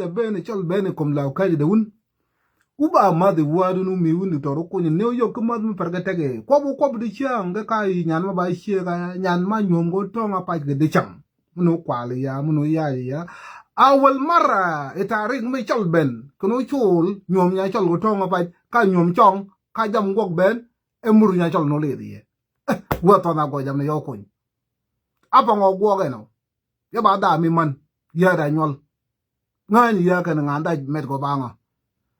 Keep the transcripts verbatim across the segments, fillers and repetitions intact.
Cɛ ben cɔl ben kum la kac de wun. Wu ba math i̱ wa̱a̱dun wu mi wun di tɔr wu kuny ni wu yok kä math mi pɛr kɛ tɛk i̱ kuɔp wu kuɔp di ciaŋ kɛ ka i̱ nyan ma ba ciek a nyan ma nyuɔm kɛ tɔŋ a pac kɛ di caŋ. Mun wu kual ya mun wu yac ya. A wäl mar a i̱ tarik mi cɔl ben kɛ ni wu col nyuɔm nya cɔl kɛ tɔŋ a pac ka nyuɔm cɔŋ ka jam guɔk ben. Ɛ mur nya cɔl ni wu lith yɛ. Wä thɔn a gɔjam ni yɔ kuny. A paŋ ɔ guɔk ɛn ɔ. Yɛ ba dhaa mi man yɛ da nyuɔl. Ŋäny yɛ kɛn ŋa̱n dac mɛt kɔ baŋɔ.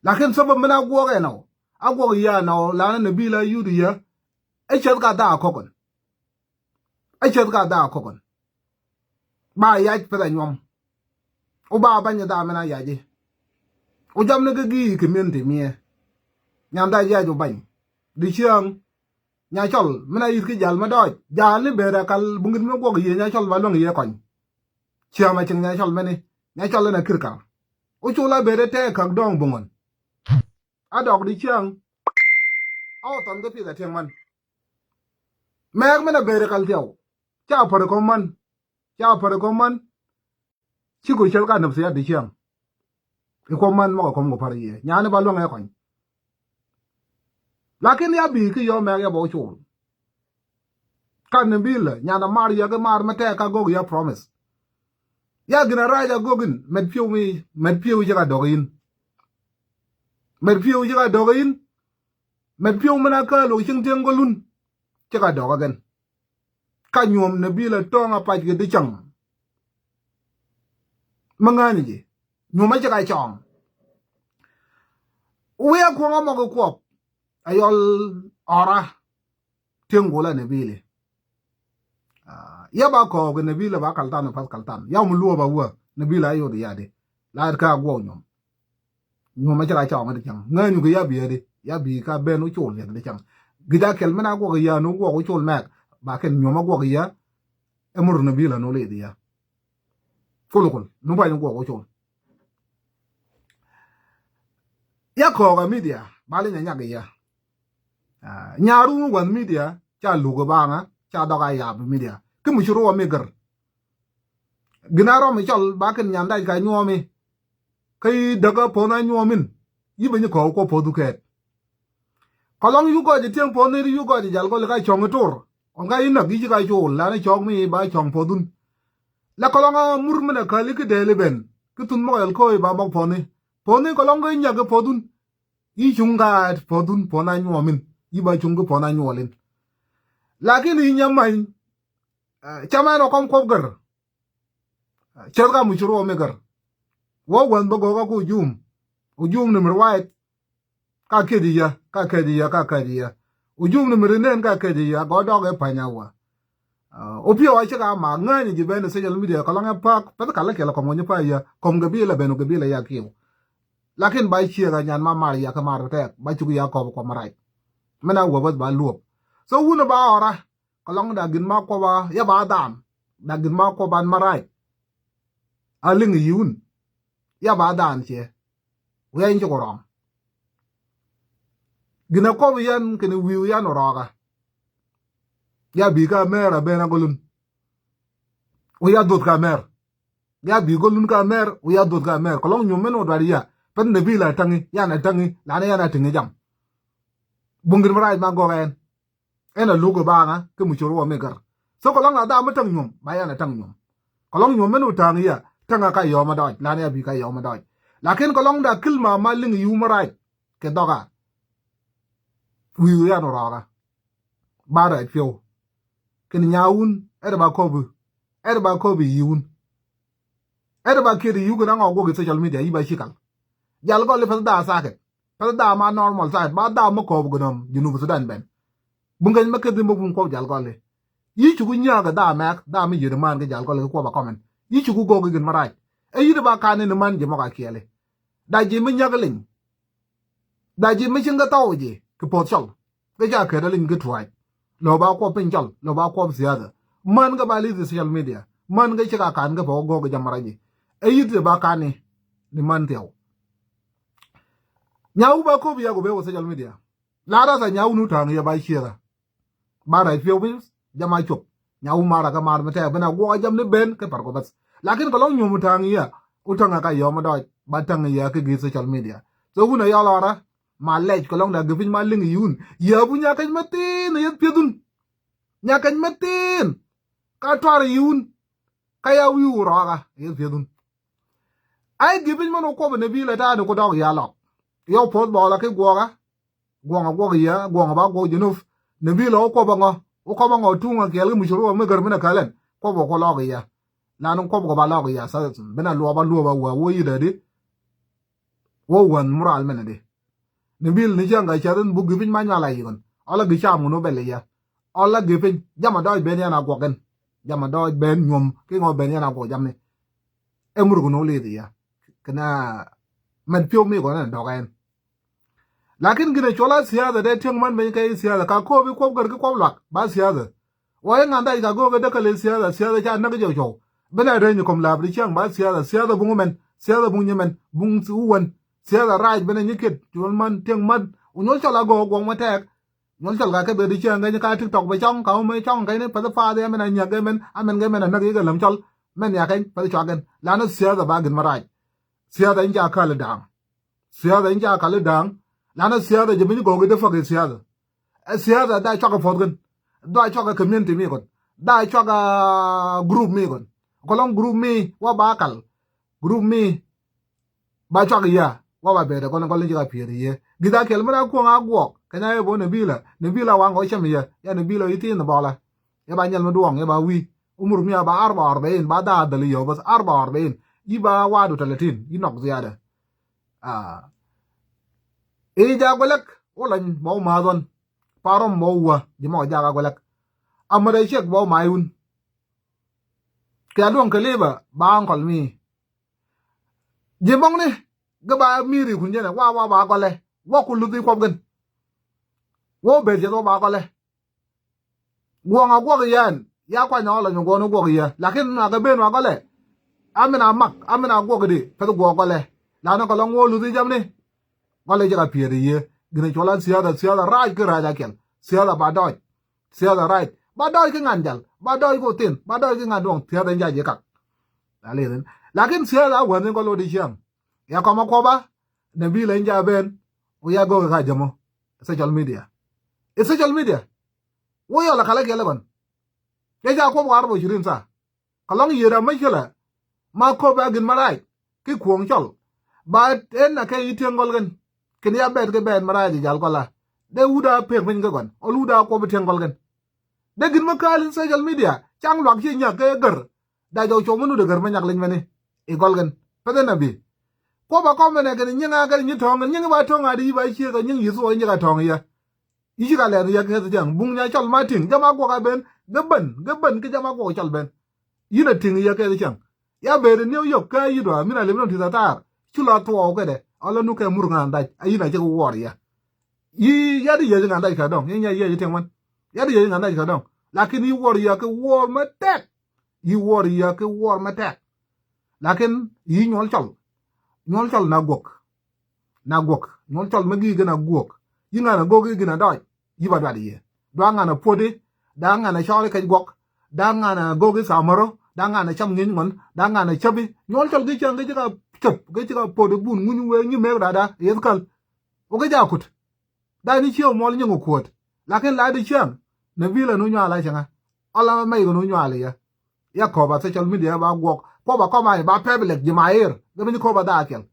Lakin sabab min a guɔk ɛn ɔ a guɔk yɛ ɛn ɔ lanɛ ni bil a yut yɛ. Ɛ cɛth ka dhaa kɔkɔn. Ɛ cɛth ka dhaa kɔkɔn. Ba yac pɛth a nyuɔm. Wu ba bany dhaa min a yac i̱ wu jam ni kä gi̱i̱ kɛ min ti miɛ. Nyan dac yac wu bany di ciaŋ. Nya cɔl min a yi̱th ki jal mi dɔɔc jal ni ber a kal buŋit mi guɔk yiëë nya cɔl ba luäŋ yiëë kɔny. Ciaam a cieŋ nya cɔl mɛni nya cɔl in a kir kar. Wu col a ber a tɛɛk käk dɔɔŋ buŋun. A dɔk di ciaŋ. A wä thɔn kä piɛth a tieŋ man. Mɛɛk min a ber a kal thiaw ca pär kɔm man. Ca pär kɔm man. Ci kɔ cɛl ka nafsiyat di ciaŋ. I̱ kɔm man mɔk a kɔm kɔ pär yiëë nyani ba luäŋ ɛ kɔny. Lakin ya bi ki yɔ mɛk ya bɔ col. Kan ni bil nyan a mar yɛ ki mar mi tɛk ka gok ya promise. Ya gin a rac a gok in mɛt piw mi mɛt piw ci ka dɔk in. Mɛt piw ci ka dɔk in. Mɛt piw mi na kä lok cieŋ tieŋ gɔ lun. Ci ka dɔk a gɛn. Ka nyuɔm ni bil a tɔŋ a pac kɛ di caŋ. Mi ŋäni ji̱ nyuɔm a ci ka cɔŋ. Wi̱i̱ a kuɔŋ a mɔk i kuɔp a yɔl ɔra. Tieŋ gula ni bil i̱ yɛ ba kɔɔk ni bil a ba kaltan a path kaltan ya mi luɔp a wä ni bil a yot ya di. La ka guɔk nyuɔm. Nyuɔm a cɛ ka cɔŋ di cäŋ ŋäny kɛ ya bi di ya bi ka ben wu col yɛ di cäŋ. Gida kɛl min a guɔk ya ni guɔk wu col mɛk ba kɛn nyuɔm a guɔk ya. Ɛ mur ni bi la ni wu li di ya. Kul kul ni pany guɔk wu col. Ya kɔɔk a media ba li nya nyak ya. Nyaru wän media ca luk baŋa ca dɔk a yap media ki mi ci ruɔ mi gär. Gina rɔm cɔl ba kɛn nyan dac ka nyuɔmi. Kä yi däkä puɔ̱n a nyuɔmin yi ben yi kɔw kɔ puɔ̱thu kɛɛt. Kɔlɔŋ yu gɔc tieŋ puɔ̱n ni yu gɔc jal gɔl ka cɔŋ i tur. Kɔn ka yi näk yi ci ka col lan cɔk mi ba cɔŋ puɔ̱thun. La kɔlɔŋ a mur min a käli ki dɛɛli ben ki thun mɔk yɛl ko̱o̱y ba mɔk puɔ̱ni. Puɔ̱ni kɔlɔŋ kä nyak i puɔ̱thun. Yi cuŋ ka puɔ̱thun puɔ̱n a nyuɔmin yi ba cuŋ ki puɔ̱n a nyuɔlin. Lakin yi nyam many. Camɛn ɔ kɔm kuɔp gär. Cɛth ka mucur wä mi gär. Wä wän bä gɔkä ku jum. Ku jum ni mir waɛt. Ka kec yä ka kec yä ka kec yä. Ku jum ni mir nen ka kec yä gɔ dɔk ɛ pany a wä. Opiɔ a cik a ma ŋäny ji̱ ben social media kɔlɔŋ ɛ pak pɛth kal kɛl kɔm wä nyi pa yä kɔm gɛ bi la ben gɛ bi la ya kiw. Lakin ba ciek a nyan ma mar ya kä mar tɛk ba cuk ya kɔp kɔm rac. Min a wä bäth ba luɔp. So wun ba ɔra. Kɔlɔŋ da gin ma kuɔba ya ba dam da gin ma kuɔban ma rac. A liŋ yiwun ya ba dam ciɛ. Wiɛny ci ku rɔm. Gin a kuɔb yɛn kini wiu yan rɔɔka. Ya bi ka mɛr a ben a gɔlun. Wiya dhuth ka mɛr. Ya bi gɔlun ka mɛr wiya dhuth ka mɛr kɔlɔŋ nyuɔm mɛn wä dwar ya. Pɛn ni bi la taŋi yan a taŋi lan yan a tiŋi jam. Buŋ gin ma rac ma gɔk ɛn. Ɛn a luk ibaŋä kä mi cor wä mi gär. So kɔlɔŋ la dam mi täŋ nyuɔm ba yan a täŋ nyuɔm. Kɔlɔŋ nyuɔm mɛn wä täŋ yɛ täŋ a ka yɔm a dɔc lan ya bi ka yɔm a dɔc. Lakin kɔlɔŋ da kil ma ma liŋ yiw mi rac kɛ dhɔka. Wi̱i̱ yan rɔɔka. Ba rac piɛw. Kɛn nyawun ɛn ba kɔpi. Ɛn ba kɔpi yiwun. Ɛn ba kiɛt yiw kɛn a ŋɔk guɔk i social media yi ba cikal. Jal gɔl i pɛth da sakɛt. Pɛth dam a normal side ba dam mi kɔɔp gɛ nɔm Junub Sudan bɛn. Buŋ keny mi keth mi buŋ kuɔp jal gɔli. Yi cuku nyaak ɛ dam mɛk dam mi yet man kɛ jal gɔli kɛ kuɔp a kɔmɛn. Yi cuku gɔk ikin ma rac. Ɛ yit ba kan in man jɛ mɔk a kiɛli. Da ji̱ mi nyak liny. Da ji̱ mi cin kɛ thɔw ji̱ kɛ puɔth cɔl. Kɛ ca kɛt a liny kɛ tuac. Lɔ ba kuɔp piny cɔl lɔ ba kuɔp siasa. Man kɛ ba lithi social media man kɛ cik a kan kɛ pɛ wä gɔk kɛ jam ma rac ji̱. Ɛ yit ba kan in ni man thiaw. Nyawu ba kop ya ku be wä social media. La rasa nyawu nu tang ya ba chiera. Ba rai piu bi jama chop. Nyawu mara ka mar mete bena gwa jam ni ben ke par ko bas. Lakin ko long nyu mu tang ya. Ku täŋɛ ka yɔm a dɔɔc ba täŋ yɛ kä gi̱i̱th social media. So wun a yɔl ɔrä ma lɛc kɛ lɔŋ da gɛ piny ma liŋ yi̱ wun. Yɛ bu nyakäc ma thin a yeth piethun. Nyakäc ma thin ka tɔr yi̱ wun. Ka ya wi̱i̱ wurɔɔka a yeth piethun. Ay gɛ piny mɛn wä kuɔp ni bi̱i̱ lɛ ta̱a̱ ni ku dɔk ya lɔk. Yɔw poth bɔɔlä ki guɔkä. Guɔŋ a guɔk yɛ guɔŋ a ba guɔk Junub. Ni bi lɔ wä kuɔp a ŋɔ wä kuɔp a ŋɔ tuŋ a kiɛl ki mucur wä mi gär mi na kälɛn kuɔp a ku lɔk yɛ. Lan kuɔp a ku ba lɔk yɛ sa bin a luɔp a luɔp a wä wä yi dɛ di. Wä wän mural mɛn di. Ni bil ni cäŋ ka cäth in buk gi piny ma nyual a yikon. Ɔla gi cam ŋun wä bɛl yɛ. Ɔla gi piny jam a dɔɔc ben yɛn a guɔk in. Jam a dɔɔc ben nyuɔm ki ŋɔ ben yɛn a guɔk jam ni. Ɛ muruk ni wä lithi yɛ. Kena mɛn piɔw mi kɔn in dɔk ɛn. Lakin ginɛ cuɔl a siasa dee tieŋ man ben kɛ siasa ka kopi kuɔp gär ki kuɔp luak ba siasa. Wä iŋan dac ka go̱o̱k kä däkäl siasa siasa ca näk jɛ cuɔw. Bin a reny kɔm laap di cäŋ ba siasa siasa buŋ mɛn siasa buŋ nyi mɛn buŋ wän. Siasa rac bin a nyi kiet cuɔl man tieŋ man wä nyuɔl cɔl a go̱o̱k guɔŋ ma tɛɛk. Nyuɔl cɔl ka kɛ bɛ di cäŋ kɛ nyi ka TikTok bɛ cɔŋ ka wä mɛ cɔŋ kɛ ni pɛth path ya mɛn a nyak kɛ mɛn a mɛn kɛ mɛn a näk yikɛ läm cɔl. Mɛn ya kɛny pɛth cuak kɛn lanä siasa ba gin ma rac. Siasa in ca kal da̱a̱ŋ. Siasa in ca kal i̱ da̱a̱ŋ. Lanä siasa jɛ mi ci gɔɔk i̱ dee fak i̱ siasa. Ɛ siasa da cuak i̱ puɔth kɛn. Da cuak i̱ community mi kɔn. Da cuak i̱ group mi kɔn. Kɔlɔŋ group mi wa ba kal. Group mi ba cuak i̱ ya wa ba bɛɛt ɛ kɔn kɔn ci ka piɛth i̱ yɛ. Gi̱th a kɛl mi ra kuɔŋ a guɔk kɛn a yɛ bo ni bi̱i̱lä ni bi̱i̱lä waŋ kɔ cɛm i̱ yɛ ya ni bi̱i̱lä i̱ thiin ni bɔlä. Yɛ ba nyɛl mi duɔ̱ɔ̱ŋ yɛ ba wi̱i̱. Umur mi a ba arba arbain ba da dhali yɛ bas arba arbain. Yi ba wadu talatin yi nɔk ziyada. Aa. I̱ ja guɛlɛk wä lany bä wä ma̱a̱th ɣän. Parɔm bä wä wä ji̱ mɔk jak a guɛlɛk. Amädɛ ciɛk bä wä ma̱a̱c wun. Kɛ aduɔ̱ŋ kɛ li̱bä ba aŋkɔl mi. Ji̱ mɔkni gɛ ba mi̱i̱ri kun jɛnɛ wa wa ba gɔlɛ. Wä ku luthi kuɔp gɛn. Wä wä ber jɛth wä ba gɔlɛ. Guɔŋ a guɔk yɛn ya kuany a ɣɔlɔ nyɔ guɔn guɔk yɛ lakin a kɛ ben wa gɔlɛ. Amin a mak amin a guɔk di peth guɔk gɔlɛ. Lanɔ kɛ lɔŋ wä luthi jamni. Gɔlɛ jɛ ka piɛth yɛ gini cuɔl a siasa siasa rac ki rac a kɛl. Siasa ba dɔc. Siasa rac ba dɔc ki ŋan jal ba dɔc ki thin ba dɔc ki ŋan duɔŋ siasa in jac yɛ kak. Lakin siasa a wäni gɔl wä di ciaŋ. Ya kɔmä kuɔba na bi la in ja ben. Wä ya gɔk ka jamɔ. Social media. Social media. Wä yɔl a kalä kiɛlɛ kɔn. Kɛ ca kuɔp kɛ arba ishirin saa. Kɛ lɔŋ yiëëd a mec kälä ma köp a gin ma rac ki kuɔ̱ŋ cɔl. Ba en a kɛ yi tieŋ gɔl kɛn. Kɛn ya bɛt kɛ bɛt ma rac jal gɔl a. Dee wut a pek piny kɛ kɔn ɔl wut a kuɔp tieŋ gɔl kɛn. Dee gin ma kääl in social media caŋ luak ci nyak kɛ gär. Da jɔw cuɔp mi nut ɛ gär ma nyak leny mɛni. I gɔl kɛn peth in a bi. Kuɔp a kɔm mɛnɛ kɛn nyiŋ a kɛn nyi tɔ̱ŋ kɛn nyiŋ ba tɔ̱ŋ a di yi ba ciek a nyiŋ yi̱th wä nyiŋ a tɔ̱ŋ yɛ. Yi ci ka lɛth yɛ keth cäŋ buŋ nya cɔl ma tiŋ jɛ ma guɔk a ben. Gɛ ben gɛ ben ki jɛ ma guɔk cɔl ben. Yin a tiŋ yɛ keth cäŋ. Ya ber in New York kä yi dua min a lem in on ti thatar. Cu la thuɔɔk kɛ dɛ a la nu kɛ mur ŋa̱a̱n dac a yin a cɛ kɛ wuɔr yɛ. Yi ya di yɛ ci ŋa̱a̱n dac kɛ dɔŋ yi nya yɛ ci tiŋ man. Ya di yɛ ci ŋa̱a̱n dac kɛ dɔŋ. Lakin yi wuɔr yɛ kɛ wuɔr mɛ tɛk. Yi wuɔr yɛ kɛ wuɔr mɛ tɛk. Lakin yi nyuɔl cɔl. Nyuɔl cɔl na guɔk. Na guɔk nyuɔl cɔl mi gi̱i̱ gin a guɔk. Yi ŋa̱n a go̱k yi gin a dɔc. Yi ba duat yɛ dua ŋa̱n a puɔti. Da ŋa̱n a cɔɔri kɛc guɔk. Da ŋa̱n a go̱k yi thamäro. Da ŋa̱n a cam ŋi̱ny ŋuɔn da ŋa̱n a cäpi. Nyuɔl cɔl gi cäŋ gi ci ka cäp gi ci ka puɔti bun ŋuny wee nyi mek dada yeth käl. Wä gi ja kut. Da ni ciɛ muɔl nyiŋ kuɔt. Lakin la di ciɛŋ ni bi la nu nyual a cɛŋa. Ɔla mɛy kɛ nu nyual yɛ. Ya kɔba social media ba guɔk kɔba kɔma ba public ji̱ ma ir gɛ mi ni kɔba da kɛl.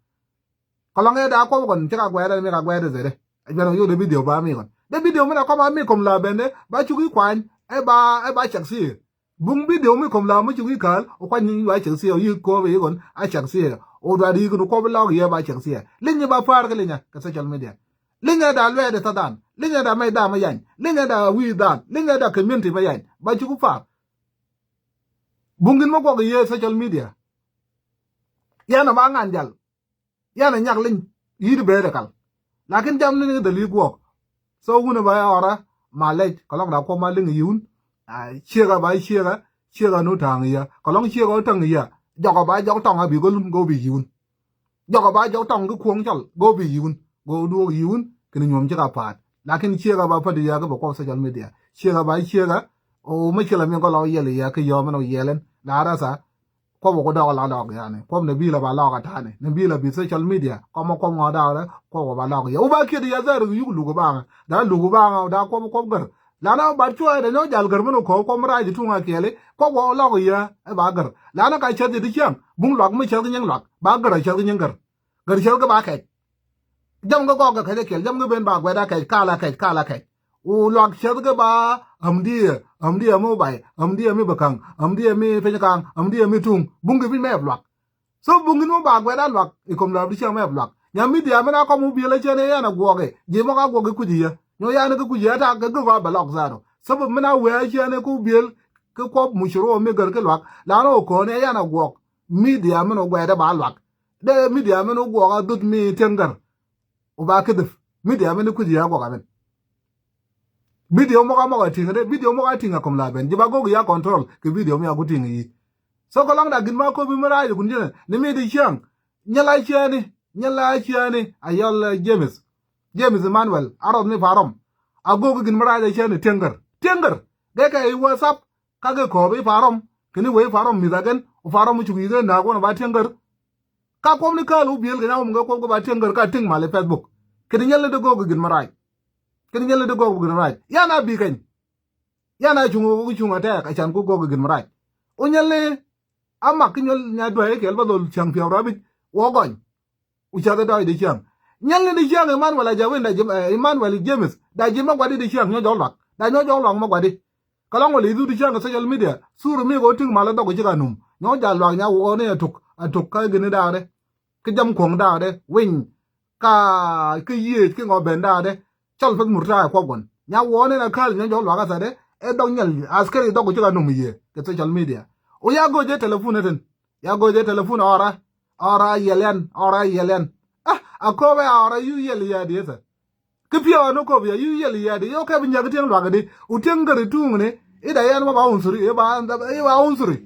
Kɔlɔŋ ɛ da kɔba kɔn cɛ ka guɛɛrɛ mi ka guɛɛrɛ zɛrɛ. Ɛ jɛn ɔ yuk de video ba mi kɔn de video mi na kɔma mi kɔm la bɛn de ba cuk i kuany. Ɛ ba ɛ ba cɛk si. Buŋ video mi kɔm la mi cuk i̱ ka̱a̱l ɔ kuany ni yu a cɛk thiɛ ɔ yi ko̱o̱p i̱ kɔn a cɛk thiɛ ɔ duat i̱ kɔn kuɔp i̱ lɔk yɛ ba cɛk thiɛ. Linyɛ ba pa̱a̱r kä linyɛ kɛ social media. Linyɛ da luɛɛt i̱ thadan linyɛ da mɛc da mi yany linyɛ da wi̱i̱ dan linyɛ da community mi yany ba cuk i̱ pa̱a̱r. Buŋ in mi kuɔk i̱ yee social media. Yɛn a ba ŋa̱n jal. Yan a nyak liny yi̱t bee dɛ kal. Lakin jam ni ni dhɛl yi guɔk. So wun a ba ya ɔrä ma lɛc kɛ lɔŋ da kuɔm ma liŋ yi̱ wun. Ciek a ba ciek a ciek a nu ta̱a̱ŋ yä kɛ lɔŋ ciek a wä ta̱ŋ yä. Jɔk a ba jɔk tɔŋ a bi gɔl wun gɔw bi yi̱ wun. Jɔk a ba jɔk tɔŋ ki kuɔ̱ŋ cɔl gɔw bi yi̱ wun. Gɔw duɔk yi̱ wun kɛn nyuɔm ci ka pa̱a̱t. Lakin ciek a ba pädi yä kɛ bɛ kuɔm social media ciek a ba ciek a. O mi ci la mi gɔl a wä yɛl yä kɛ yɔm ɛn a wä yɛl ɛn la rasa. Kuɔp wä ku dɔɔk la dɔɔk yani. Kuɔp ni bi la ba lɔɔk a ta̱a̱ni. Ni bi la bi social media. Kuɔp ma kuɔp ŋɔ da̱a̱k rɛ, kuɔp wä ba lɔɔk ya. Wä ba kiɛt ya dhɛr yuk luk baŋ. Da luk baŋ, da kuɔp kuɔp gär. Lana bat cuɔ ɛ da nyɔ jal gär mɛn wä kɔɔp kuɔp mi rac tuŋ a kiɛli. Kuɔp wä lɔɔk ya ɛ ba gär. Lana ka cäth di ciaŋ. Buŋ luak mi cäth ki nyiŋ luak. Ba gär a cäth ki nyiŋ gär. Gär cäth ki ba kɛc. Jam kä gɔk kä kɛc kiɛl, jam kä ben ba guɛda kɛc, kala kɛc, kala kɛc. U luak cäth kä ba, amdiɛ, amdiɛ mi bai, amdiɛ mi bäkaŋ, amdiɛ mi piny kaŋ, amdiɛ mi tuŋ. Buŋ kɛ piny mɛp luak. So buŋ in mi ba guɛda luak, ikom la bi cäŋ mɛp luak. Nya media mi na kɔm u biɛl a cɛn iɛn a guɔk ɛ, ji̱ mɔ ka guɔk i̱ kuc i̱ yɛ. Nyɔ yan kä kuc i̱ yɛ ta kɛ gök a bɛ lɔk zaro. Sabab mi na wee a cɛn i̱ ku biɛl, kä kuɔp mucuru mi gär kä luak. Lan ɔ kɔn iɛn a guɔk, media mi ni guɛda ba luak. Dee media mi ni guɔk a dhut mi tiɛŋ gär. U ba kidhif. Media mini kui̱c ya guɔk amin. Video mɔk a mɔk a tiŋ de, video mɔk a tiŋ a kom la ben. Jiba gok ya control kɛ video mi a ku tiŋ yi. So kɛ lɔŋ da gin ma kopi mi raaj kun jene ni mi di ciaŋ. Nyɛ la ciani, nyɛ la ciani a yɔl, eh, James. James Emmanuel a rɔth mi parom. A gok gin mi raaj a ciani tiɛŋ gär. Tiɛŋ gär. Gɛ kɛ i WhatsApp. Ka gɛ kɔɔp i parom. Kini wee i parom mi tha gen. U parom u cuk yi gen na kuɔn ba tiɛŋ gär. Ka kuɔm ni kääl wä biël kɛ na wä mi kɛ kuɔm kɛ ba tiɛŋ gär ka tiŋ mal i̱ Facebook. Kɛ ti nyɛl ni dee gɔɔk kɛ gin mi rac. Kɛ ti nyɛl ni dee gɔɔk kɛ gin mi rac. Yan a bi kɛny. Yan a cuŋ wä cuŋ a tɛɛk a can ku gɔɔk kɛ gin mi rac. Wä nyɛl ni a mak ki nyɔl nya duäi kɛl ba dhol cäŋ piɛw rabic. Wä gɔny. Wä cath dɔɔc di ciaŋ. Nyɛl ni di ciaŋ Emmanuel a jɛ win da ji̱, eh, Emmanuel James. Da ji̱ ma gua̱di di ciaŋ nyɔ jɔk luak. Da nyɔ jɔk luak ma gua̱di. Kä lɔŋ wä li̱th wut cäŋ kɛ social media. Thur mi kɛ wä ti̱ŋ mal a dhɔk ci ka num. Nyɔ jal luak nya wä ni a tuk. A tuk kä gini daadɛ. Kä jam kuɔŋ daadɛ. Winy. Ka kä yiëëc kä ŋɔ ben daadɛ. Cɔl pek murta kuɔp gɔn. Nya wä ni na kal nyɔ jɔk luak a thadɛ. Ɛ dhɔk nyɛl askari dhɔk ci ka num yiëë. Kɛ social media. Wä ya go̱o̱c jɛ telephone ɛ tin. Ya go̱o̱c jɛ telephone ɔra. Ɔra yɛl yɛn. Ɔra yɛl yɛn. Ah, a ko̱o̱p ɛ ɔra yu yɛl yɛ di ɛ thɛ. Kä piɛw ɛn ɔ kop yɛ, yi yɛl yɛ di, yɛ wä kɛ bi nyak tiɛŋ luak di. U tiɛŋ gär i tuŋ ni, i da yɛn ma ba unsuri, i ba, i ba unsuri.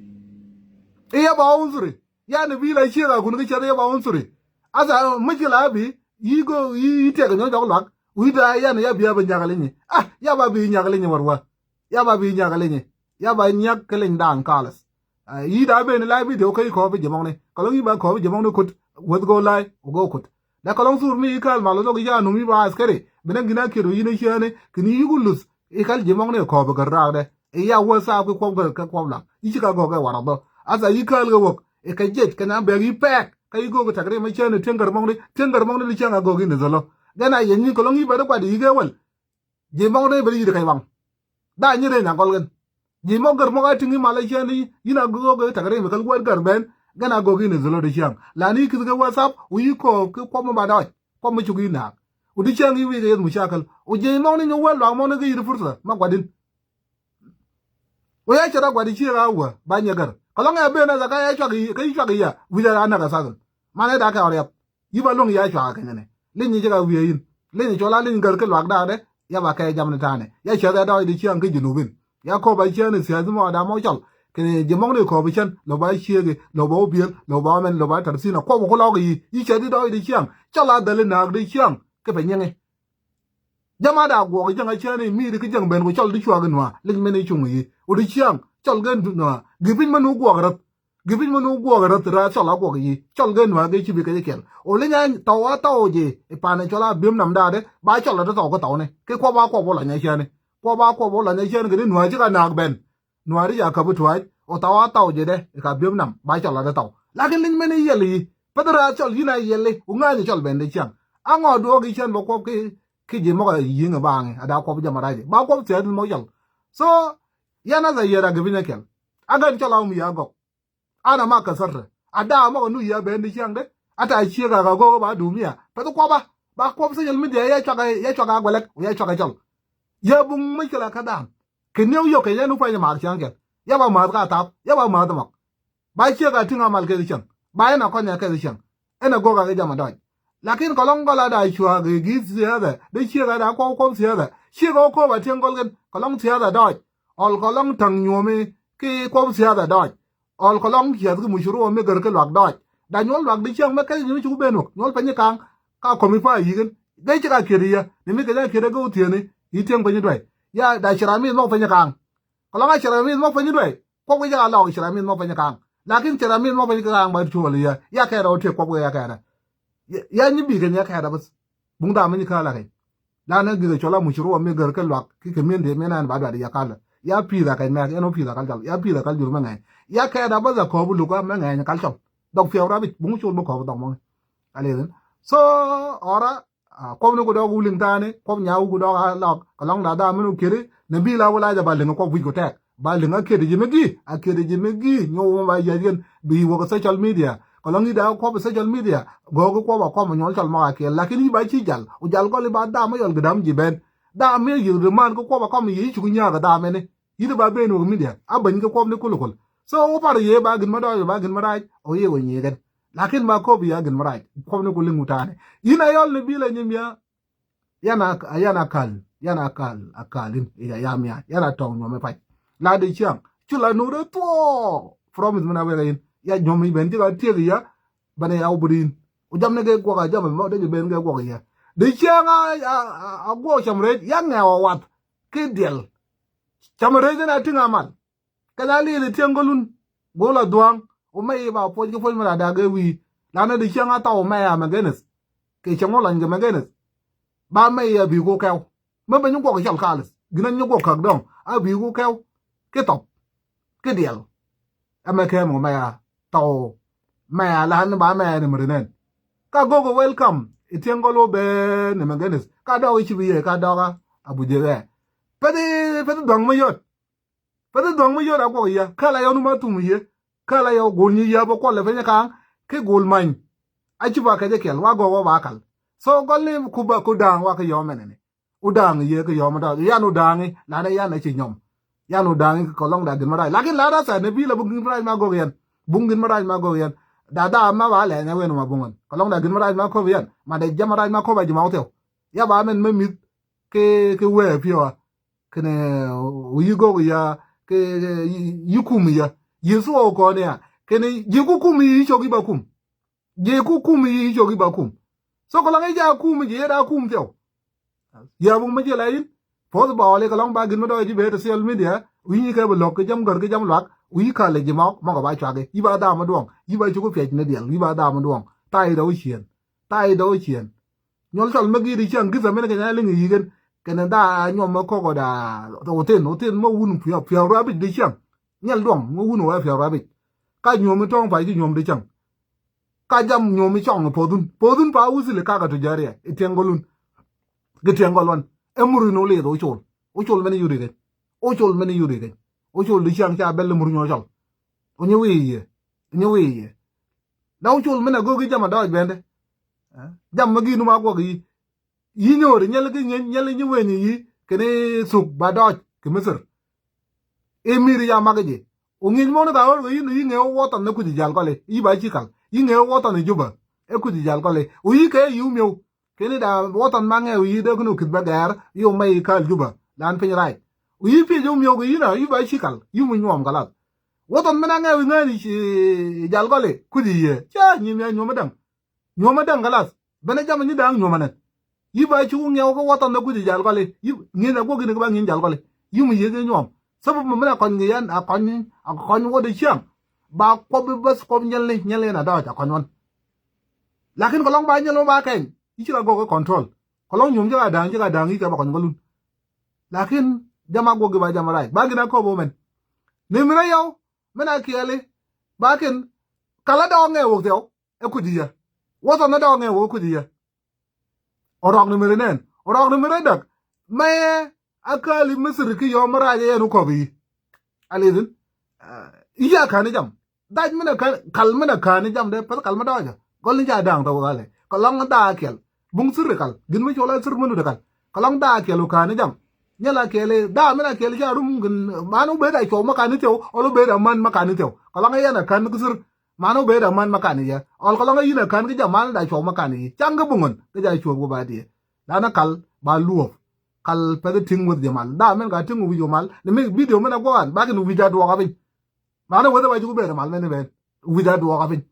I yɛ ba unsuri. Yan bi la ciek a kun kä cɛth yɛ ba unsuri. Asa, mushkila bi, yi go, yi, yi tiɛk nyɔ jɔk luak. Wi̱i̱ da yan ya bi a bi nyak linyi. Ah, ya ba bi nyak linyi wär wä. Ya ba bi nyak linyi. Ya ba nyak kɛ liny da̱a̱ŋ kalas. Ah, yi da ben la video kä yi kɔɔp ji̱ mɔŋni. Kɔlɔŋ yi ba kɔɔp ji̱ mɔŋni kut. Weth go lai, wä go kut. Da kɔlɔŋ thur mi yi kal mal wä dhɔk yi ca num yi ba askari. Bi nɛ gin a kiet wä yin a ciɛni. Kini yi ku luth. Yi kal ji̱ mɔŋni kɔɔp gär raakdɛ. Yi ya wä thaap ki kuɔp gär kɛ kuɔp lak. Yi ci ka gɔk ɛ warɛ dhɔ. Asa yi kal kɛ wäk. Yi kɛ jiɛc kɛ na bɛk yi pɛɛk. Kä yi gok tak ri ma ciɛni tiɛŋ gär mɔŋni. Tiɛŋ gär mɔŋni li ciɛŋ a gɔk yi ni dhɔlɔ. Gɛn a yɛn nyin kɔlɔŋ yi bɛ di kuat yi kɛ wäl. Ji̱ mɔk dee ben yi̱t kɛc waŋ. Da nyi reny a gɔl kɛn. Ji̱ mɔk gär mɔk a tiŋ i̱ mal a ciɛn i̱, yïn a gök a gök tak reny mi kɛl guäär gär ben. Gɛn a gök i̱ ni dhilot i̱ ciaŋ. La ni ki̱th kɛ WhatsApp, wä yi kɔɔp ki kuɔp mi ba dɔɔc. Kuɔp mi cuk i̱ naak. Wä di ciaŋ i̱ wi̱i̱ kɛ yeth mi cakɛl. Wä ji̱ mɔk ni nyɔ wä luak mɔk ni kɛ yi̱t fursa. Ma gua̱din. Wä ya cɛ rɔ gua̱di ciek a wä, ba nyɛ gär. Kɛ lɔŋ ɛ ben a thɛ ka ya cuak i̱, ka yi cuak i̱ ya. Wi̱i̱ a nak a thakɛl. Man ɛ dak kɛ ɔ riap. Yi ba luäŋ ya cuakä kɛ nyɛnɛ. Leny i̱ cä ka wiee in. Leny i̱ cɔl a leny gär kä luak daadɛ. Ya ba kɛ jam ni ta̱a̱nɛ. Ya ciɛth ɛ dɔɔc di ciaŋ kä Junubin. Ya kɔp a ciɛn i̱ thia̱th mɔ a da mɔ cɔl. Kɛ ji̱ mɔk ni kɔp i̱ cän. Lɔ ba ciek i̱. Lɔ ba wä biël. Lɔ ba mɛn. Lɔ ba tɛr thi̱n a kuɔp ku lɔk i̱. Yi ciɛth i̱ dɔɔc di ciaŋ. Cɔl a dhäl i̱ naak di ciaŋ. Kä pɛ nyiŋ i̱. Jama da guɔk i̱ jäŋ a ciɛn i̱ mi̱i̱t i̱ kä jäŋ ben ku cɔl di cuaak i̱ nuaa. Leny mɛn i̱ cuŋ i̱. Wä di ciaŋ. Cɔl gɛ nuaa. Gi piny mɛn wä guɔk räth. Gi piny mi nu guɔk rät rät cɔl a guɔk yi. Cɔl gɛ nuaak gɛ ci bi kɛ jɛ kɛl. O leny a tɔw a tɔw jɛ. I̱ pan cɔl a bi̱em nam daadɛ. Ba cɔl a ti tɔw kä tɔw ni. Ki kuɔp a kuɔp wä la nya ciɛni. Kuɔp a kuɔp wä la nya ciɛni kɛ ni nuaak ci ka naak ben. Nuaak ri ca käp i̱ tuac. O tɔw a tɔw jɛ dɛ. I̱ ka bi̱em nam. Ba cɔl a ti tɔw. Lakin leny mɛn i̱ yɛl yi. Peth rɛth cɔl yin a yɛl i̱. U ŋa̱ny cɔl ben dee ciaŋ. A ŋɔ duɔɔk i̱ ciɛn bä kuɔp ki, ki ji̱ mɔk a yi̱i̱ŋ i̱ baŋ i̱. A da kuɔp jama rac i̱. Ba kuɔp thia̱a̱th mɔk cɔl. So, yan a tha yɛr a gɛ bi nya kɛl. A gɛn cɔl a um yi a gɔk. Ana ma kɛ thärtɛ. A da̱a̱ mɔk ɛ nu yia ben di ciaŋdɛ. A ta̱a̱ ciek a kɛ go̱o̱k ba duum ya. Pɛth kuɔpa. Ba kuɔp social media ya cuak, ya cuak a guɛlɛk. Ya cuak a cɔl. Ya buŋ mi cɛ la kä da̱a̱m. Kɛ New York kɛ ya nu pany maak ciaŋ kɛl. Ya ba ma̱a̱th ka thap. Ya ba ma̱a̱th mɔk. Ba ciek a tiŋ a mal kɛ di ciaŋ. Ba ɛn a kɔny a kɛ di ciaŋ. Ɛn a go̱o̱k a kɛ jam a dɔɔc. Lakin kɔlɔŋ gɔl a da cuaak i̱ gi̱i̱th thia̱a̱thɛ. Di ciek a da kuɔp kuɔp thia̱a̱thɛ. Ciek a wä ko̱o̱p a tiɛŋ gɔl kɛn. Kɔlɔŋ thia̱a̱thɛ dɔɔc. Ɔl kɔlɔŋ ta̱ŋ nyuɔ̱ɔ̱mi ki kuɔp thia̱a̱thɛ dɔɔc. Ɔl kɔlɔŋ ciath ki mucuru mi gär ki luak dɔɔc. Da nyuɔl luak di ciaŋ mɛ kɛc nyuɔl cuk ben wä. Nyuɔl peny kaŋ. Ka kɔmi pa yi̱i̱k in. Gɛc ci ka kiet i̱ yɛ. Ni mi kɛ jɛ kiet ɛ gɛ wä thieni. I̱ tiɛŋ peny duay. Ya da ci ram mi mɔk peny kaŋ. Kɔlɔŋ a ci ram mi mɔk peny duay. Kuɔp kɛ jɛ ka lɔk ci ram mi mɔk peny kaŋ. Lakin cɛ ram min mɔ piny kɛ ka̱a̱ŋ ba cuɔl ya ya kɛɛt ɔ tëë kuɔp kɛ ya kɛɛt. Ya nyi bi kɛ nya kɛɛt a bäth. Buŋ dam mi nyi kä la kɛ. La nɛ gikɛ cɔl a mucuru a mi gär kɛ luak ki kɛ min dee min an ba duat ya kal. Ya pi̱i̱th a kɛ mɛk ɛn ɔ pi̱i̱th a kal cɔl ya pi̱i̱th a kal jur mɛ ŋɛny. Ya kɛɛt a bäth a kɔɔp luk a mɛ ŋɛny kal cɔl. Dɔk piɛw rabic buŋ cul bä kɔɔp dɔk mɔŋ. Alithin. So ɔra kuɔp ni ku dɔk wuliŋ tani kuɔp nyawu ku dɔk a lɔk kɛ lɔŋ da dam min ku kiri. Nɛ bi la wula jɛ ba liŋ kuɔp wic ku tɛk. Ba liŋ a kiet ji̱ mi gi̱i̱ a kiet ji̱ mi gi̱i̱ nyuɔk wä ba yɛc kɛn bi wä kɛ social media. Kɛ lɔŋ i̱ da kuɔp social media gɔɔk kuɔp a kɔm nyuɔl cɔl mɔk a kiɛl lakin i̱ ba ci jal ku jal gɔl i̱ ba dam a yɔl gɛ dam ji̱ ben. Dam mi yi̱ ri man kä kuɔp a kɔm yi̱ cuk nyaak a dam ɛni. Yi̱ ri ba ben wä kɛ media a beny kä kuɔp ni kul kul. So wä par yee ba gin ma dɔɔc ba gin ma rac ɔ yee wä nyiee kɛn. Lakin ba kɔp i̱ a gin ma rac kuɔp ni kul i̱ ŋut tani. Yi̱n a yɔl ni bi la nyim ya. Yan a yan a kal yan a kal a kal in ya ya mia yan a tɔŋ nyuɔm ipac. La di ciaŋ cu la nu de tuɔ promise min a wek in ya nyuɔm iben ci ka tiek ya. Bane ya ubudin u jam ne ke guɔk a jam mo de ben ke guɔk ya. Di ciaŋ a a guɔk cam red ya ŋɛ wa wat ke diel. Cam red in a tiŋ a mal. Kɛ la li̱i̱th ɛ tiɛŋ kä lun go̱o̱l a dhua̱a̱ŋ. Wä mɛ i̱ ba puɔc kä puɔc mi la da̱a̱k ɛ wi̱i̱ la nɛ di cieŋ a thaw mɛ a mɛ gɛnith. Kɛ cieŋ wä lɔny kɛ mɛ gɛnith. Ba mɛ i̱ a bi̱i̱ ku kɛw mɛ ben nyi guɔk cɔl kalith ginɛ nyi guɔk käk dɔ̱ŋ a bi̱i̱ ku kɛw. Ki thɔp ki diɛl. Ɛmɛ kɛm kɛ mɛ a thaw mɛ a la ni ba mɛ a ni mi ri nɛn. Ka go̱o̱k ɛ welcome ɛ tiɛŋ kä lun bɛ ni mɛ gɛnith ka dɔɔk i̱ ci bi yɛ ka dɔɔk a a bu jɛ ɣɛ. Peth peth dhua̱ŋ mi yɔt. Peth dhua̱ŋ mi yöt a guɔk yɛ kä la yɛ wun ma thum yɛ. Kä la yɛ wun go̱o̱l nyi yɛ bä kuɔl lɛ peny ka̱a̱ŋ ki go̱o̱l many. A ci ba kɛ jɛ kɛl wa gɔk wä ba kal. So gɔl ni ku ba ku da̱a̱ŋ wa kɛ yɔm ɛnɛni. U da̱a̱ŋ yɛ kɛ yɔm da yan u da̱a̱ŋ i la nɛ yan a ci nyɔm. Yan u da̱a̱ŋ i kɛ lɔŋ da gin ma rac lakin la da sɛ ni bi la bu gin ma rac ma gɔk yɛn. Buŋ gin ma rac ma gɔk yɛn. Da da ma ba lɛ nyɛ wen ma buŋ wen kɛ lɔŋ da gin ma rac ma kɔp yɛn ma dɛ jɛ ma rac ma kɔp a ji̱ ma wä thiɛw. Ya ba mɛn mɛ mi̱th. Kɛ kɛ wee piɔ a kɛnɛ yi gɔk ya kɛ yi kum ya yi thuɔɔk kɔn ya kɛnɛ ji̱ ku kum yi cɔk yi ba kum. Ji̱ ku kum yi cɔk yi ba kum. So kɛ lɔŋ yi ja kum ji̱ yet a kum thiɛw. Ya buk mi ji̱ la yin puɔth ba ɔli kɛ lɔŋ ba gin mi dɔɔk ji̱ bee ti social media wi̱ny kɛ bi lɔk kɛ jam gör kɛ jam luak wi̱ny kalɛ ji̱ mɔk mɔk ba cuak yi ba dam mi duɔŋ yi ba cuk piɛc ni diɛl yi ba dam mi duɔŋ. Tay dɔw ciɛn. Tay dɔw ciɛn. Nyɔl cɔl mi gi̱i̱t i̱ ciaŋ gi̱th amen kɛ nya liŋ i̱ yi̱kɛn kɛnɛ da nyuɔm mi kɔk ɔ da othin othin mi wun piɔw piɔw rabic di ciaŋ. Nyɛl duɔŋ mi wun wɛ piɔw rabic. Ka nyuɔm mi tɔŋ pac ki nyuɔm di ciaŋ. Ka jam nyuɔm mi cɔŋ i̱ pothun pothun pa wusili kaka tu jariɛ i̱ tiɛŋ gɔlun. Ki tiɛŋ gɔl wan ɛ mur in olith ocol. Ocol mɛn yuri keny. Ocol mɛn yuri keny. Ocol di ciaŋ ca bɛl imur nyuɔ cɔl. Onyi wi̱i̱ yie. Onyi wi̱i̱ yie. La ocol mɛn a go̱o̱k i̱ jam a dɔɔc bɛndɛ. Jam ma gi̱i̱nu ma guɔk yi. Yi nyori nyɛl ki nyɛl nyɛl nyi wen yi kini thuk ba dɔɔc ki Misir. Imir ya mak ji. U ngi̱ny mɔni ka ɣör kɛ yin yi ŋee wä than ni kuci jal kɔli yi ba ci kal yi ŋee wä than ni Juba. E kuci jal kɔli u yi kɛ yi u miw. Kini da wä than ma ŋee u yi dee kini u kith bɛ gɛɛr yi u mɛ yi kal Juba lan piny rac. U yi piec u miw kɛ yin a yi ba ci kal yi mu nyuɔm kɛ lath. Wä than mi na ŋee u ŋee ni jal kɔli kuci yie ca nyi mi a nyuɔm mi daŋ. Nyuɔmä däŋ kɛ lath ben ɛ jam ɛ nyi dääŋ nyuɔmä nɛ. Yi ba ci wä ŋiɛw kä wä than ɛ kuthi jal kɔli yi ŋi̱n ɛ guɔk in kɛ ba ŋi̱n jal kɔli. Yi mi yieth ɛ nyuɔm. Sabab mi min a kɔny kɛ yɛn a kɔny a kɔny wä dee ciaŋ. Ba kuɔp bi bäth kuɔp nyɛl ni nyɛl ni na dɔɔc a kɔny wän. Lakin kɛ lɔŋ ba nyɛl wä ba kɛny yi ci la gɔk ɛ control. Kɛ lɔŋ nyuɔm ci ka dääŋ ci ka dääŋ yi kɛ ba kɔny kɛ lun. Lakin jam a guɔk gi ba jam a rac ba gin a kɔp wä mɛn. Ni min a yɔw min a kiɛli ba kin kala dɔɔŋ ɛ wä thiɛw. Ɛ kuthi yɛ. Wä than ɛ dɔɔŋ ɛ wä kuthi yɛ. Ɔ rɔk ni mi ri nɛn ɔ rɔk ni mi ri däk. Mɛ ɛ käli Misir ki yɔm mi rac ɛ yɛn wä kɔp yi. A lithin. I̱ ca ka̱n i̱ jam dhac min ɛ ka̱n kal min ɛ ka̱n i̱ jam dee päth kal mi dɔɔcä. Gɔl ni ca da̱a̱ŋ thok ɣalɛ kɛ lɔŋ da̱a̱ kiɛl. Buŋ thir ikal gin mi col a thir mi lut ikal kɛ lɔŋ da̱a̱ kiɛl wä ka̱n i̱ jam. Nyɛ la kiɛl i̱ da̱a̱ min a kiɛl i̱ ca rum gin man wä bet a cuɔw mi ka̱n i̱ thiɛw ɔl wä bet a man mi ka̱n i̱ thiɛw kɛ lɔŋ i̱ yɛn a ka̱n ki thir. Man wä bee da man ma kan yɛ ɔl kɔlɔŋ a yin a kän kä jɛ mal da cuɔk ma kan yi caŋ kä buŋun kä jɛ cuɔk wä ba diɛ. Lanɛ kal ba luɔp kal pɛth tiŋ weth jɛ mal da mɛn ka tiŋ wi̱c wä mal ni mi bidio mɛn a guɔkan bakin wi̱c a duɔk a piny. Lanɛ weth a ba cuk bee da mal mɛn ben wi̱c a duɔk a piny.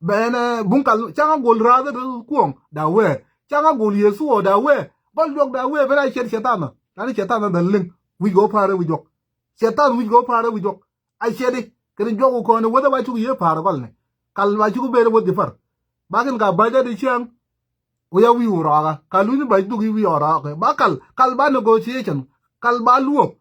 Bɛn buŋ kal caŋ a gol rath a kuɔŋ da wee caŋ a gol Yesu ɔ da wee bal juɔk da wee ben a ciɛt cɛthan a lanɛ cɛthan a dhal liŋ wi̱c gɔ pa̱a̱r a wi̱c juɔk. Cɛthan wi̱c gɔ pa̱a̱r a wi̱c juɔk. A ciɛt i̱ Kɛn juɔk kɔn wäth ba cuk yie pa̱a̱r gɔl ni. Kal ba cuk ber wäth ji̱ pär. Ba kɛn ka ba̱c a di ciaŋ. Wä ya wi̱i̱ wä rɔɔkä. Ka luny ba̱c duk i̱ wi̱i̱ wä rɔɔkä. Ba kal, kal ba negotiation. Kal ba luɔp.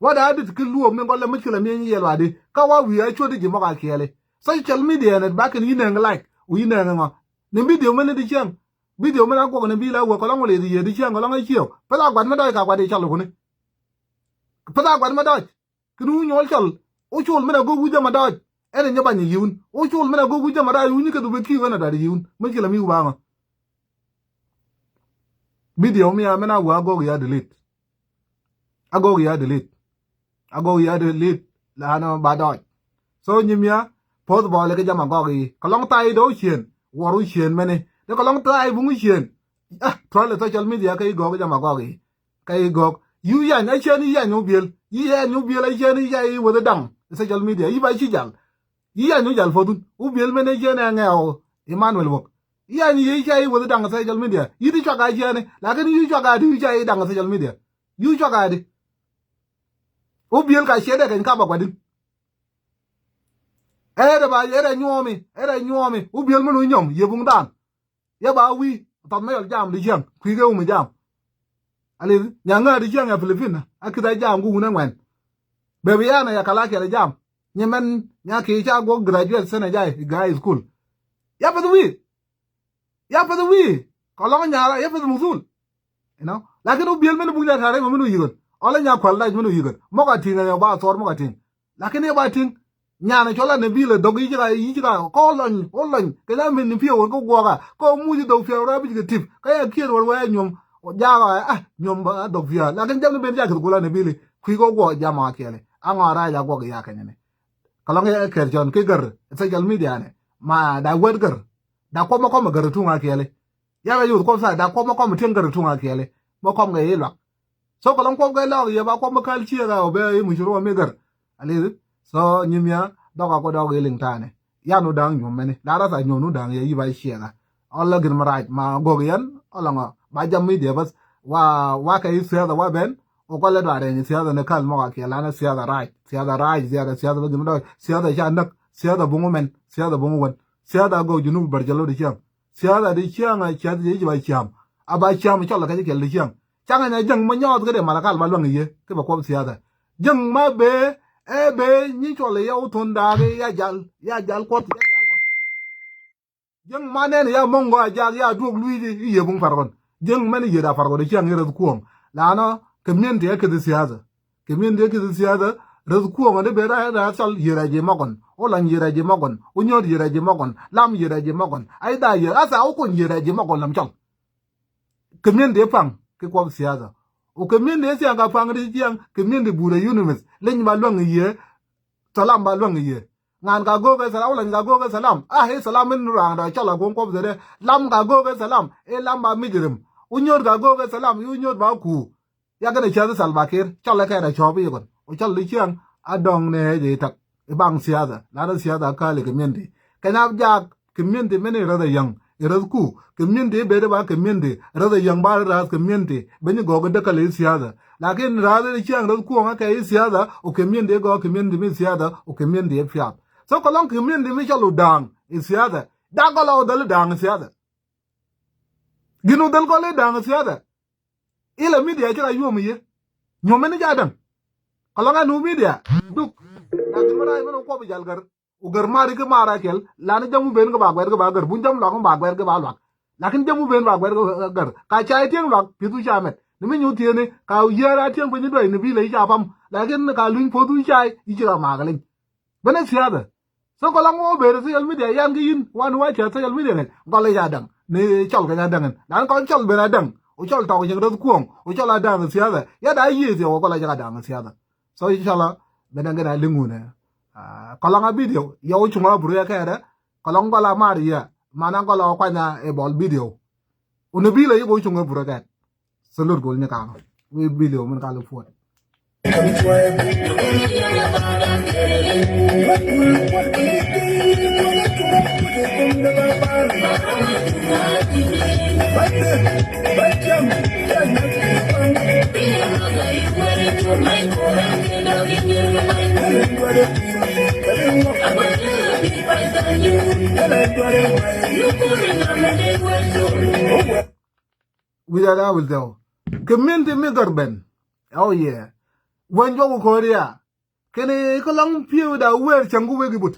Wa da dit ki luɔp ni gɔl la mushkila mi yɛl wa di. Ka wa wi̱i̱ a cuɔt di ji̱ mɔk a kiɛli. Social media ni ba kɛn yi nɛŋ like. Wä yi nɛŋ ŋɔ. Ni video mɛn di ciaŋ. Video mɛn a guɔk ni bi la wä kɔlɔŋ wä lɛ di yɛ di ciaŋ kɔlɔŋ a ciɛw. Pɛ la guat mɛ dɔc ka guat di cal wä kuni. Pɛ la guat mɛ dɔc. Kɛn wä nyuɔl cɔl. Wä col mɛn a go̱o̱k wi̱c jɛ mɛ dɔc. Ɛn in jɛ bany yiwun. Wä col mɛn a go̱o̱k wi̱c jɛ mɛ dɔc wä nyi kɛ du bɛ ki̱i̱k ɛn a dɔc yiwun. Mɛ ci la mi wä baŋä. Video mi a mɛn a wä a go̱o̱k ya delete. A go̱o̱k ya delete. A go̱o̱k ya delete. La nɔ ba dɔc. So nyi mi a poth bɔl kɛ jɛ mɛ gɔk yi. Kɛ lɔŋ tay dɔw ciën. Wär wä ciën mɛni. Dee kɛ lɔŋ tay buŋ ciën. Ah, tual social media kɛ yi gɔk jɛ mɛ gɔk yi. Kɛ i̱ gɔk. Yu yany, a cɛn i̱ yany wä biël. I̱ yany wä biël, a cɛn i̱ yany wä da̱ŋ. Social media, i̱ ba ci jal. I̱ yany wä jal pothun. Wä biël mɛn a cɛn ɛ ŋɛɛw Emmanuel Wok. I̱ yany i̱ cɛ i̱ wä da̱ŋ social media. I̱ ti cuak a cɛn i̱. Lakin i̱ cuak a di i̱ cɛ i̱ da̱ŋ social media. I̱ cuak a di. Wä biël ka ciɛ dɛ kɛny kap a gua̱din. Ɛrɛ ba, ɛrɛ nyuɔmi, ɛrɛ nyuɔmi. Wä biël mɛn wä nyɔm, yɛ buŋ dan. Yɛ ba wi̱i̱, thɔp mɛ yɔl jam di ciɛŋ, kui̱ kɛ wumɛ jam. Alith, nya ŋa̱a̱ di ciɛŋ ɛ Filipin, a kith a jam ku wun ɛ ŋuɛn. Bɛ bi yan ɛ ya kala kiɛl jam. Nyi mɛn, nya ki ca guɔk graduate sɛnɛ jay, guy school. Ya peth wi̱i̱. Ya peth wi̱i̱. Kɔlɔŋ nyara, ya peth muthul. You know? Lakin wä biël mɛn buk nya tari mɛ mɛn wä yikän. Ɔlɛ nya kual dac mɛn wä yikän. Mɔk a tiŋ ɛ ba thɔr mɔk a tiŋ. Lakin i̱ ba ti̱ŋ, nyan cɔl a Nabil ɛ dɔk i̱ ci ka, i̱ ci ka, kɔ lɔny, ɔ lɔny. Kɛ la min ni piɛw wä kä guɔka. Kɔ muc dɔk piɛw rɔ bic kɛ tip. Kä ya kiɛt wä wä ya nyuɔm. Jakä, ah, nyuɔm ba dɔk piɛw. Lakin jam ni ben jakith gula Nabil. Kui̱ kɔ guɔ jam a kiɛli. A ŋɔ a rac a guɔk ya kɛ nyini. Kɛ lɔŋ ya kɛr cɔn ki gär. Social media ni. Ma da wet gär. Da kɔmä kɔmä gär tuŋ a kiɛli. Yak a yuth kɔm thaak dak kɔm mɔ kɔm tiɛŋ kɛ ri tuŋ a kiɛli. Mɔ kɔm kɛ i̱ luak. So kɛ lɔŋ kɔm kɛ lɔk yɛ ba kɔm mi kal ciek a ɔ bɛ i̱ mucuru ɔ mi gɛr. A lithi. So nyimia dɔk a kɔ dɔk i̱ liŋ ta̱a̱nɛ. Yan wä da̱a̱ŋ nyuɔm mɛni. La rath a nyuɔm wä da̱a̱ŋ yɛ i̱ ba ciek a. Ɔ la gin mi rac ma gɔk yɛn ɔ la ŋɔ ba jam mi diɛ bäth. Wa, wa kɛ i̱ thiath a wa ben. Wä kɔ lɛ dɔaar yɛn i̱ thiath a ni kal mɔk a kiɛl an i̱ thiath a rac. Thiath a rac, thiath a, thiath a ba gin mi dɔk. Thiath a ca näk. Thiath a buŋ wä mɛn. Thiath a buŋ wä wän. Thiath a gɔk junub bär jɛ lo̱t i̱ ciaŋ. Thiath a di ciaŋ a ciath ji̱ ba ciaŋ. A ba ciaŋ cɔl a kɛ ci kɛl di ciaŋ. Caŋ a nyɛ jäŋ ma nyɔɔth kä dee malakal ma luäŋ i̱ yee. Kä bɛ kuɔth thiath a. Jäŋ ma bee, ɛ bee nyi cɔl i̱ yɛ wä thon daak i̱ ya jal, ya jal kuɔth, ya jal kuɔth. Jäŋ ma nɛn i̱ ya mɔŋ gɔaa jaak ya duɔk lui̱i̱c i̱ yee buŋ parkɔn. Jäŋ mɛn i̱ yee da parkɔn i̱ ciaŋ i̱ rɛth kuɔŋ. Lanɔ kɛ mi̱en ti ɛ keth thiath a. Kɛ mi̱en dee ki̱th thiathä, rɛth kuɔŋä ni ben ra̱a̱ ra̱a̱ cɔl yiëra ji̱ mɔkɔn. Wä lɔny yiëra ji̱ mɔkɔn. Wä nyuɔ̱t yiëra ji̱ mɔkɔn. Lam yiëra ji̱ mɔkɔn. Ay dha yiëra, asa wä kuny yiëra ji̱ mɔkɔn lam cɔl. Kɛ mi̱en dee paŋ, ki kuɔth thiathä. Wä kɛ mi̱en dee thiaŋ ka paŋ ri jiɛŋ, kɛ mi̱en dee burɛ yunimith. Leny ba luäŋ yiëë, thalam ba luäŋ yiëë. Ŋa̱a̱n ka go̱o̱k ɛ thalam, wä lɔny ka go̱o̱k ɛ thalam. Ah, ɛ thalam min ra̱a̱ŋ dɔ̱ cɔl a go̱o̱ŋ kuɔth dee. Lam ka go̱o̱k ɛ thalam, ɛ lam ba mic rim. Wä nyuɔ̱t ka go̱o̱k ɛ thalam, wä nyuɔ̱t ba kuur. Yakɛ ni ciath Salva Kiir, cɔl ɛ kɛɛt a cɔɔp i̱ kɔn. Wä cɔl di ciaŋ a dɔŋ ni ɛ jɛ i̱ tak. I̱ baŋ thiathä, lat ɛ thiathä a kääl i̱ community. Kɛ na jaak community mɛn i̱ räth a yäŋ, i̱ räth ku, community i̱ bet i̱ ba community, räth a yäŋ ba räth community, ben i̱ gɔɔk i̱ däkäl i̱ thiathä. Lakin räth i̱ ciaŋ räth kuɔŋ ɛ kɛ i̱ thiathä, wä community i̱ gɔɔk community mi thiathä, wä community i̱ piath. So kɛ lɔŋ community mi cɔl wä daaŋ i̱ thiathä, dak gɔl a wä dhäl i̱ daaŋ i̱ thiathä. Gin wä dhäl gɔl i̱ daaŋ i̱ thiathä. Ilɛ midia ci ra yuɔm iye. Nyuɔm mɛn i̱ ca däŋ. Kɛ lɔŋ ɛ nu midia. Duk. Lakin mi rac mɛn wä kuɔp i̱ jal gär. Wä gär mari ki mara kɛl. Lani jam wä ben kä ba guɛr kä ba gär. Bun jam luak mi ba guɛr kä ba luak. Lakin jam wä ben ba guɛr kä gär. Ka ca i̱ tieŋ luak pi̱th wä ca mɛt. Ni mi nyu thieni ka yier a tieŋ piny i̱ duɔy ni bi lɛ i̱ ca pam. Lakin ka luny poth wä ca i̱ ci ra makä liny. Bene thiathä. So kɔ la ŋuɔ ber social media yan ki yin wan wa cɛ social media ŋɛ gɔl i̱ ca daŋ ni cɔl kɛ ca daŋ in dan kɔn cɔl ben a daŋ. O cɔl tɔk cɛ rɛth kuɔŋ o cɔl a daŋ thiathä ya da yiëë thiaw kɔ la cɛ ka daŋ thiathä. So cɔl a ben a gɛn a liŋun ɛ kɔ la ŋa video yɛ o cuŋ a bur yɛ kɛɛdɛ kɔ la ŋa gɔl a mar yɛ man a gɔl a kuany a ɛ bɔl video. Wä ni bi lɛ yik wä cuŋ ɛ bur ɛ kɛɛd. Salute gol ni kaŋ. Wi video min ka lɛ puɔt. Wi̱cdɛ da wil thɛw kɛ min ti mi gɔr ben. Oh yeah. Wän juɔk ko̱ri ya kɛn i̱ kä lɔŋ pi̱ew da wëër cäŋ ku wek i̱ but.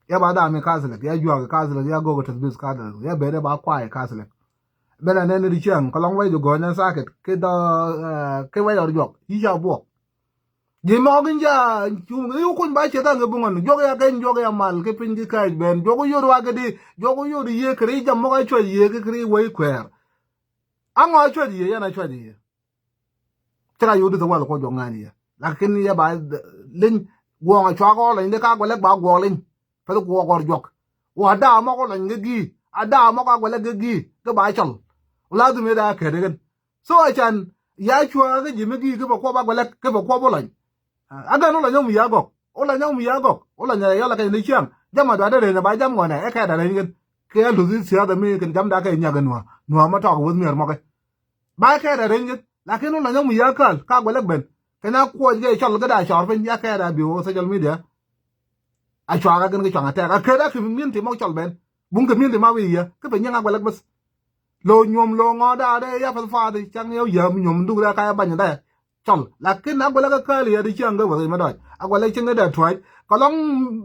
Ya ba da mi Catholic ya juak Catholic ya gok tɛth bis Catholic ya bɛɛr ya ba kuay Catholic. Ben a nɛn ri cäŋ kä lɔŋ wec di gɔ̱ny na sakit ki dɔ ki wec ɔr juɔk yi ca buɔk. Ji̱ mɔk in ca cuŋ i̱ kuny ba cieth aŋ i̱ buŋɔn juɔk ya keny juɔk ya mal ki piny ki ka̱c ben juɔk i̱ yot wa kɛ di juɔk i̱ yot i̱ yiëë kɛ ri jam mɔk a cuɔc yiëë ki kɛ ri wec kuɛɛr. Aŋɔ a cuɔc yiëë yɛn a cuɔc yiëë. Cä ka yio̱w di thɛ wal kuɔ juɔk ŋa̱a̱n yɛ lakin yɛ ba leny guɔ̱ɔ̱ŋ a cuak ɔ leny di ka guɛlɛk ba guɔ̱ɔ̱k leny. Pɛth guɔ̱ɔ̱k ɣɔr juɔk wä a da̱a̱ mɔk ɔ leny kä gi̱i̱ a da̱a̱ mɔk a guɛlɛk kä gi̱i̱ kä ba cɔl. Wä la dhum yɛ da̱a̱ kɛt ikɛn. So a can ya cua̱a̱ kä ji̱ mi gi̱i̱ kä pɛ kuɔp a guɛlɛk kä pɛ kuɔp ɔ leny. A gɛn wä leny ɔ mi ya gɔk wä leny ɔ mi ya gɔk wä leny a yɔl a kɛny ni ciaŋ jam a duat dee reny a ba jam ŋɔnɛ ɛ kɛt a reny ikɛn. Kɛ a luth i̱ thia̱a̱th a mi kɛn jam da̱a̱ kɛ nyak in nua̱a̱ nua̱a̱ ma tɔk wuth miɛr mɔkɛ. Ba kɛɛt a reny kɛ lakin wun la nyɔk mi ya käl ka guɛlɛk ben. Kɛn a kuɔc kɛ cɔl kɛ da cɔr piny ya kɛɛt a bi wä social media. A cuakä kɛn kɛ cuaŋ a tɛk a kɛɛt a kɛ min ti mɔk cɔl ben. Buŋ kɛ min ti ma wi̱i̱ yɛ kɛ piny yɛŋ a guɛlɛk bäth. Lo nyuɔm lo ŋɔ da dee ya path path caŋ yɛ yɛ nyuɔm duk da ka ya bany da cɔl lakin a guɛlɛk a käl yɛ di ciaŋ kɛ wä ma dɔc a guɛlɛk cieŋ kɛ da tuac. Kɛ lɔŋ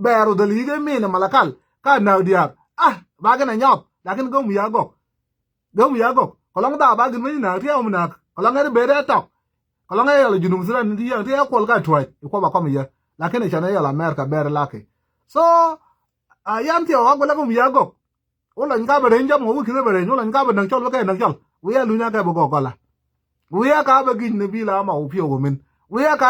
bɛɛr wä dhɛl yik ɛ min ɛ malakal ka naak diaak. Ah ba kɛn a nyɔɔth lakin kɛ wum ya gɔk. Gɛ wi̱i̱ a gɔk kɛ lɔŋ dhaap a gin wec naak ti a wum naak kɛ lɔŋ ɛ ri ber ɛ tɔk. Kɛ lɔŋ ɛ yɔl a Junub Sudan ni ti yɛn ti ɛ kuɔl ka tuɔ̱c i̱ kuɔp a kɔm i̱ yɛ. Lakin ɛ cɔn ɛ yɔl America ber laki. So a yan thiɛ wä a guɛlɛ kɛ wi̱i̱ a gɔk. Wä lɔny ka bɛ reny jam wä wi̱i̱ ki̱n ɛ bɛ reny wä lɔny ka bɛ näk cɔl wä kɛ näk cɔl wi̱i̱ a luny a kɛ bɛ gɔk gɔla. Wi̱i̱ a ka bɛ gi̱c ni bi̱i̱ la ma wä piɛw kɛ min wi̱i̱ a ka